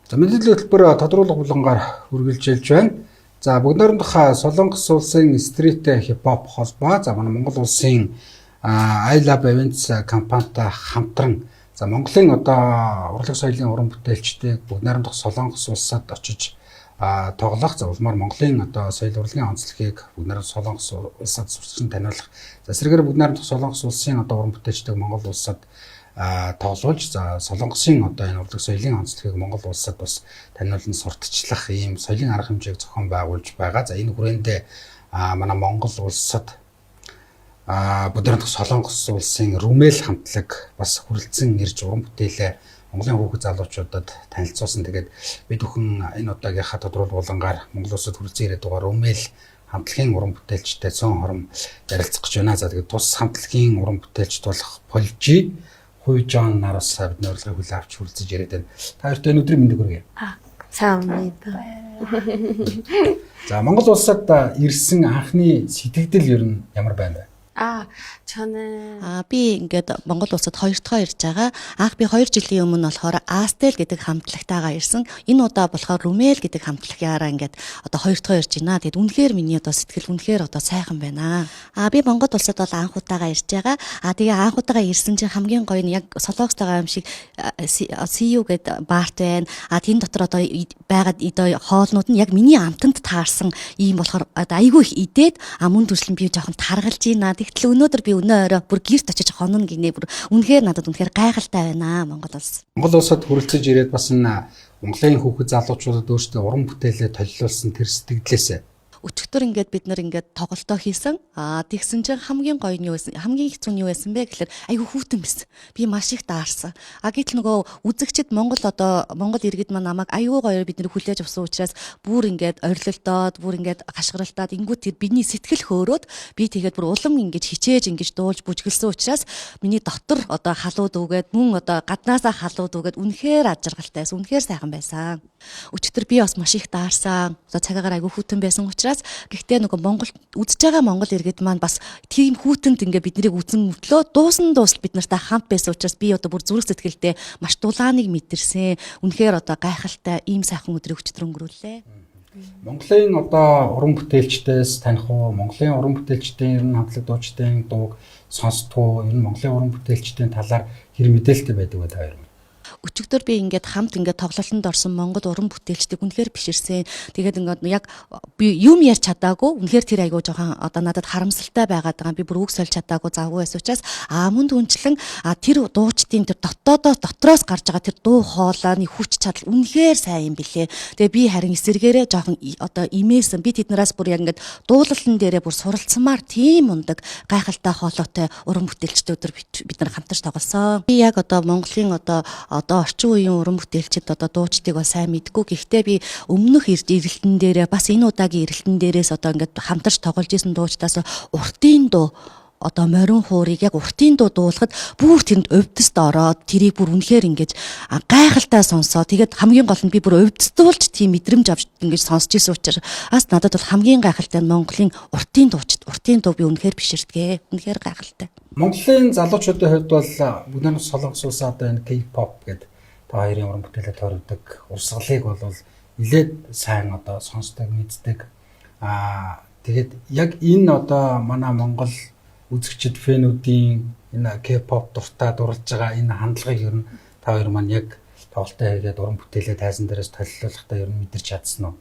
За, мэдээллийн хөтөлбөр тодруулах булангаар үргэлжилж байна. За, бүгд найрамдах Солонгос улсын street hip hop холбоо, за, манай Монгол улсын I Love Events компанитай хамтран, за, Монголын одоо урлаг соёлын уран бүтээлчдийг бүгд найрамдах Солонгос улсад очиж тоглох, за, улмаар Монголын одоо соёл урлагийн онцлогийг бүгд найрамдах Солонгос улсад сурталчин таниулах, за, эсрэгээр бүгд найрамдах Солонгос улсын одоо уран бүтээлчдийг Монгол улсад тоглуулж, за, Солонгосын одоо энэ урлаг соёлын онцлогийг Монгол улсад бас таниулан сурталчлах ийм соёлын арга хэмжээг зохион байгуулж байгаа. За, энэ хүрээндээ манай Монгол улсад бүгд Солонгос улсын Рүмэл хамтлаг бас хүрэлцэн ирж уран бүтээлээ Монголын хүүхэд залуучуудад танилцуулсан. Тэгээд бид бүхэн энэ удаагийнхаа тодруулах булангаар Монгол улсад хүрэлцэн ирээд байгаа Рүмэл хамтлагийн уран бүтээлчтэй цөөн хором ярилцах гэж байна. За, тэгээд тус хамтлагийн уран бүтээлч болох Полжи Хуйжон нараас бидний урилгыг хүлээн авч хүрэлцэж ирээд байна. Та хоёрт энэ өдрийн мэндийг хүргэе. 아, 감사합니다. За, Монгол улсад ирсэн анхны сэтгэгдэл ер нь ямар байна вэ? 아, 저는 А би ингээд Монгол улсад хоёр дахь ирж байгаа. Анх би 2 жилийн өмнө болохоор Астел гэдэг хамтлагтайгаа ирсэн. Энэ удаа болохоор Румел гэдэг хамтлагаараа ингээд одоо хоёр дахь ирж байна. Тэгэд үнэхээр миний одоо сэтгэл үнэхээр одоо сайхан байна. А би Монгол улсад бол анх удаага ирж байгаа. А тэгээ анх удаага ирсэн чинь хамгийн гоё нь яг Солонгост байгаа юм шиг CU гэдэг баарт байна. А тэн дотор одоо байгаа одоо хоолнууд нь яг миний амтанд таарсан ийм болохоор одоо айгүй их идээд, а мөн түншлэн би жоохон таргалж байна. Тэгтэл өнөөдөр би өнөө орой бүр гэрт очиж хонно гинэ. Бүр үнэхээр надад үнэхээр гайхалтай байна Монгол улс. Монгол улсад хүрэлцэж ирээд бас энэ Монголын хүүхэд залуучуудад өөрсдөө уран бүтээлээ толилуулсан тэр сэтгэгдлээсээ. Өчигдөр ингээд бид нар ингээд тоглолтоо хийсэн. Аа, тэгсэн чинь хамгийн гоё нь юу байсан? Хамгийн хэцүү нь юу байсан бэ гэхэлэр айгүй хүйтэн байсан. Би маш их даарсан. А гэтэл нөгөө үзэгчид, Монгол одоо Монгол иргэд маань намайг айгүй гоёор бид нар хүлээж авсан учраас бүр ингээд орилолдоод, бүр ингээд хашгиралтаад ингүүт тэр бидний сэтгэл хөөрөөд, би тэгээд бүр улам ингэж хичээж, ингэж дуулж бүжгэлсэн учраас миний дотор одоо халууд үгээд, мөн одоо гаднаасаа халууд үгээд үнэхээр аз жаргалтай байсан. Үнэхээр сайхан байсан. Өчигдөр би бас маш их даарсан. Одоо цагаагаар айгүй хүйтэн байсан учраас, гэхдээ нөгөө Монгол үзэж байгаа Монгол иргэд маань бас тийм хүйтэнд ингээ биднийг үзэн мөртлөө дуусан дуусал бид нартай хамт байсан учраас би одоо бүр зүрх сэтгэлдээ маш дулааныг мэдэрсэн. Үнэхээр одоо гайхалтай ийм сайхан өдрийг өчигдөр өнгөрүүллээ. Монголын одоо уран бүтээлчдээс таних уу? Монголын уран бүтээлчдийн ер нь хамтлаг дуучдын дууг сонсдгоо? Ер нь Монголын уран бүтээлчдийн талаар хэр мэдээлэлтэй байдаг вэ та хоёр? Өчигдөр би ингээд хамт ингээд тоглолтод орсон Монгол уран бүтээлчдийг үнэхээр биширсэн. Тэгээд ингээд яг би юм ярьж чадаагүй. Үнэхээр тэр айгүй жоохон одоо надад харамсалтай байгаад байгаа. Би бүр үг сольж чадаагүй, завгүй байсан учраас, а мөн түнчлэн тэр дуучдын тэр дотоодоо дотроос гарч байгаа тэр дуу хоолойны хүч чадал үнэхээр сайн юм билээ. Тэгээ би харин эсэргээрээ жоохон одоо имээсэн. Би тэднээс бүр яг ингээд дуулалтан дээрээ бүр суралцмаар тийм мундаг гайхалтай хоолойтой уран бүтээлчдүүд өдөр бид нар хамтарч тоглосон. Би яг одоо Монголын одоо орчин үеийн уран бүтээлчид, одоо дуучдыг бол сайн мэдгүй. Гэхдээ би өмнөх эрэлтэн дээрээ, бас энэ удаагийн эрэлтэн дээрээс одоо ингээд хамтарч тоглож исэн дуучдаас уртын дуу, одоо морин хуурыг яг уртын дуу дуулахад бүр тэнд увдист ороод, тэрийг бүр үнэхээр ингэж гайхалтай сонсоо. Тэгээд хамгийн гол нь би бүр увдистуулж тийм мэдрэмж авч ингэж сонсч исэн учраас ас надад бол хамгийн гайхалтай нь Монголын уртын дуучид, уртын дуу би үнэхээр биширдэг. Үнэхээр гайхалтай. Монголын залуучуудын хувьд бол бүгд нь Солонгос улсаа одоо энэ K-pop гэдэг та хоёрын уран бүтээлээ тойрогдог урсгалыг бол нэлээд сайн одоо сонсдог, мэддэг. Аа, тэгээд яг энэ одоо манай Монгол үзэгчид, фэнүүдийн энэ K-pop дуртай дурлж байгаа энэ хандлагыг ер нь та хоёр маань яг тоглолтоо хийгээд уран бүтээлээ тайзан дээрээс толилуулахдаа ер нь мэдэрч чадсан уу?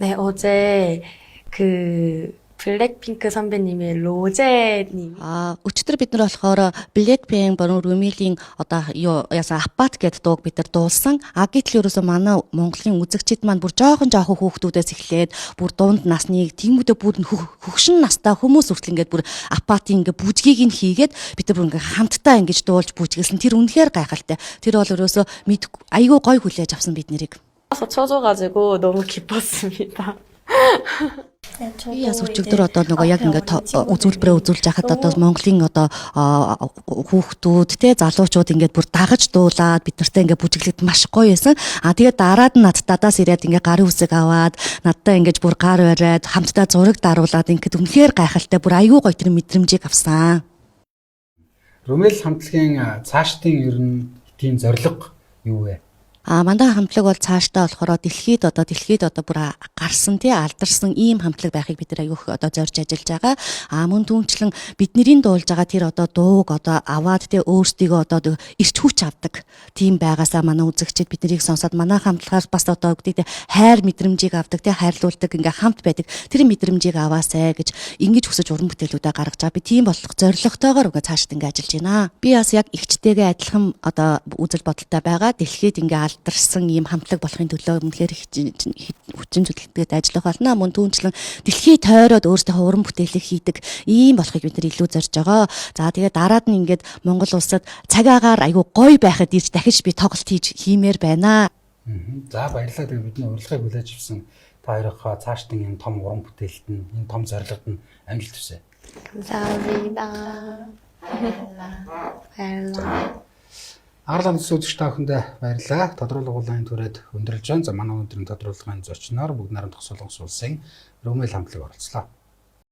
네, 어제 그 블랙핑크 선배님의 로제님 А өчигдөр бид нар болохоор Blackpink болон Румилийн одоо юу яасан Апат гэдэг дууг бид нар дуулсан. А гэтэл ерөөсөө манай Монголын үзэгчид маань бүр жоохон жоохон хүүхдүүдээс эхлээд бүр дунд насны тиймүүдээ бүр хөгшин настай хүмүүс хүртэл ингээд бүр Апатын ингээд бүжгийг нь хийгээд, бид нар бүр ингээд хамтдаа ингэж дуулж бүжгэлсэн. Тэр үнэхээр гайхалтай. Тэр бол ерөөсөө мэд айгүй гой хүлээж авсан бид нарыг. 쳐줘가지고 너무 기뻤습니다. Би бас өчигдөр одоо нөгөө яг ингээд үзүүлбэрээ үзүүлж байхад одоо Монголын одоо хүүхдүүд те, залуучууд ингээд бүр дагаж дуулаад, бид нартай ингээд бүжиглээд маш гоё байсан. А тэгээд дараад нь надтадаас ирээд ингээд гарын үсэг аваад, надтай ингээд бүр гар бариад, хамтдаа зураг даруулаад, ингээд үнэхээр гайхалтай, бүр айгүй гоё тэр мэдрэмжийг авсан. Румел хамтлагийн цаашдын ер нь тийм зорилго юу вэ? А манай хамтлаг бол цаашдаа болохоор дэлхийд одоо бүр гарсан, тий, алдарсан ийм хамтлаг байхыг бид нар аягүй их одоо зорж ажиллаж байгаа. А мөн түүнчлэн бидний дуулж байгаа тэр одоо дууг одоо аваад, тий, өөрсдийгөө одоо эрч хүч авдаг. Тийм байгаасаа манай үзэгчид биднийг сонсоод манай хамтлагаас бас одоо гэдэг хайр мэдрэмжийг авдаг, тий, хайрлуулдаг, ингээ хамт байдаг. Тэр мэдрэмжийг аваасай гэж ингэж хүсэж уран бүтээлүүдээ гаргаж байгаа. Би тийм болох зорилготойгоор ингээ цаашд ингээ ажиллаж байна. Би бас яг эгчтэйгээ адилхан одоо үзэл бодолтой байгаа. Дэлхийд ингээ алдарсан ийм хамтлаг болохын төлөө үнэхээр хүчин зүтгэлтэд ажиллах болно. Мөн түүнчлэн дэлхий тойроод өөрсдийнхөө уран бүтээлийг хийдэг ийм болохыг бид нар илүү зорж байгаа. За, тэгээд дараад нь ингээд Монгол улсад цаг агаар айгүй гоё байхад ирж дахиж би тоглолт хийж хиймээр байна. За, баярлалаа. Тэгээд бидний урилгыг хүлээж авсан та хоёрынхоо цаашдын энэ том уран бүтээлд нь, энэ том зорилгод нь амжилт хүсье. 감사합니다. баярлалаа. Арлан үзэгч та бүхэндээ баярлалаа. Тодруулга улаан түрээд өндөрлөж байна. За, манай өнөөдрийн тодруулгын зочноор Бүгд Найрамдах Солонгос улсын Румэл хамтлаг оролцлоо.